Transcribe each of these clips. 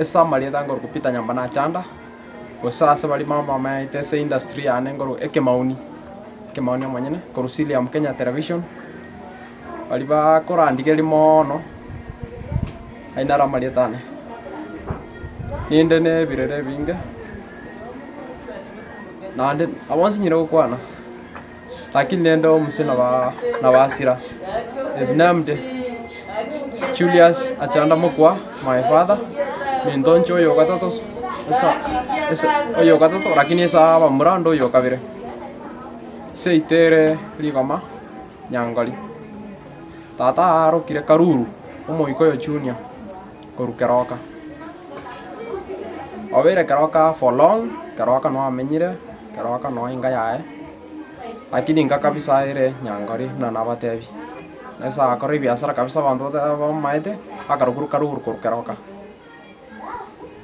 Ase amarieta nkorokwa Peter Nyambane Achanda, gose ase baria bamaete ase industry yane nkorokwa Ekemaoni, Ekemaoni omonyene, korwa Cilium Kenya Television, baria bakorandigeria moono, ayio naro amarieta ane. Ninde na ebirero ebinge, naende nabo nsinyire gokwana, lakini rende omuse naba nabasira, is named Julius Achanda Mokwa, my father, minto inche oyo ogatato ase ase oyo ogatato lakini ase abamura inde oyo okabere. Seito ere rigoma Nyangori. Tata aarokire Karuru, omoika oyo Junior, korwa Keroka. Obeire Keroka for long, Keroka noo amenyire, Keroka noo enka yaye, lakini inka kabisa ere Nyangori buna nabatebi. Nase agakora ebiasara kabisa abanto bata bamaete, akarokwa Karuru korwa Keroka.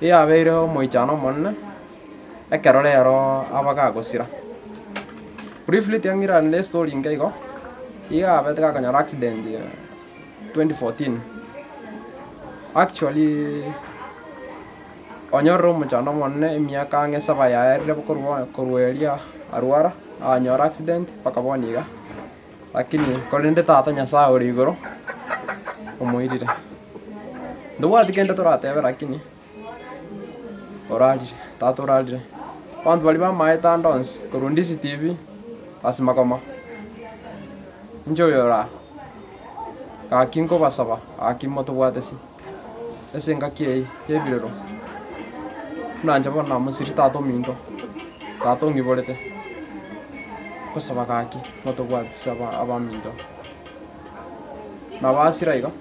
Eyabeire omoichano omonene, ekero rero abagagosira. Briefly tiga ng'irane estory enke igo, iga abete gakonyora accident 2014, actually onyorire omochando omonene emiaka ang'e saba yaerire korwa korwa eria arwara, anyora accident mpaka bono iga. Lakini korende Tata Nyasaye ore igoro omoirire. Ntobwati kende toratebe lakini orarire, tata orarire. Abanto baria bamaete ande onsi korwa Ndisi TV ase Makoma, inche oyo ore aa, gaki nkobasaba gaki motobwate ase ase engaki eye ya ebirero, buna inche bono namosiri tata ominto, tata ong'iborete, nkosaba gaki motobwatisi aba abaminto. Nabasira igo,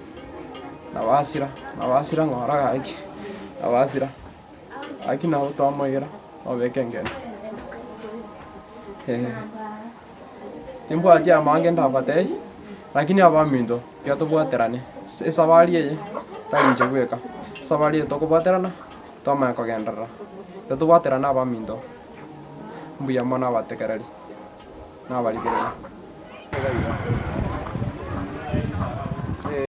nabasira, nabasira ng'ora gaki, nabasira, gaki nabo twamoigera obeke engendo eh. Timbwati amange ndabatebie, lakini abaminto tiga tobwaterane, ase esabari eye tari inche bweka, esabari eye tokobwaterana twamanya kogenderera, tiga tobwaterane abaminto, mbuya mono abategereri na abarigereria.